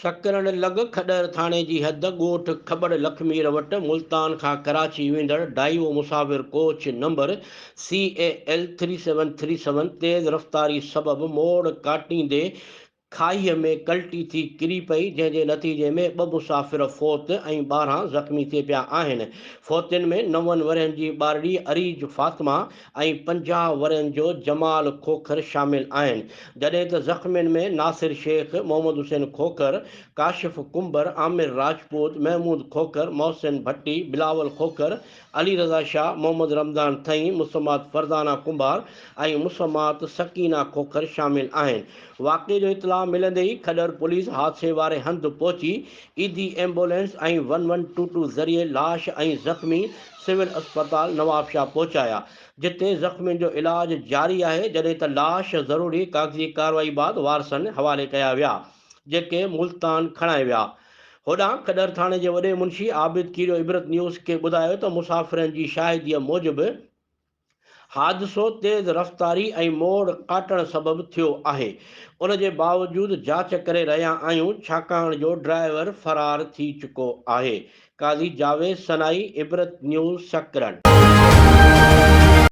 سڪرنڊ لڳ کڏهر ٿاڻي جي حد ڳوٺ کٻڙ لکمير وٽ ملتان کان ڪراچي ويندڙ ڊائيوو مسافر coach number C A L three seven three seven تيز رفتاري سبب موڙ ڪاٽيندي کاهيء ۾ ڪلٽي ٿي ڪري پئي، جنهن جي نتيجي ۾ ٻه مسافر فوت ۽ 12 زخمي ٿي پيا آهن. فوتين ۾ نون ورهين جي ٻارڙي اريج فاطمه ۽ 50 ورهين جو جمال کوکر شامل آهن، جڏهن ته زخمين ۾ ناصر شيخ، محمد حسين کوکر، ڪاشف ڪنڀر، عامر راجپوت، محمود کوکر، محسن ڀٽي، بلاول کوکر، علي رضا شاهه، محمد رمضان ٿهيم، مسمات فرزانه ڪنڀار ۽ مسمات سڪينه کوکر شامل آهن. واقعي جو اطلاع ملندي ئي کڏهر پوليس حادثي واري هنڌ پهچي Edhi ambulance ۽ one one two two ذريعي لاش ۽ زخمي سول اسپتال نوابشاهه پهچايا، جتي زخمين جو علاج جاري آهي، جڏهن ته لاش ضروري ڪاغذي ڪارروائي بعد وارثن حوالي ڪيا ويا، جيڪي ملتان کڻائي ويا. هوڏانهن کڏهر ٿاڻي جي وڏي منشي عابد کيريو عبرت نيوز کي ٻڌايو ته مسافرن جي شاهديء موجب حادثو تيز رفتاري ۽ موڙ ڪاٽڻ سبب ٿيو آهي، ان جي باوجود جاچ ڪري رهيا آهيون، ڇاڪاڻ جو ڊرائيور فرار ٿي چڪو آهي. قاضي جاويد سنائي، عبرت نيوز، سڪرنڊ.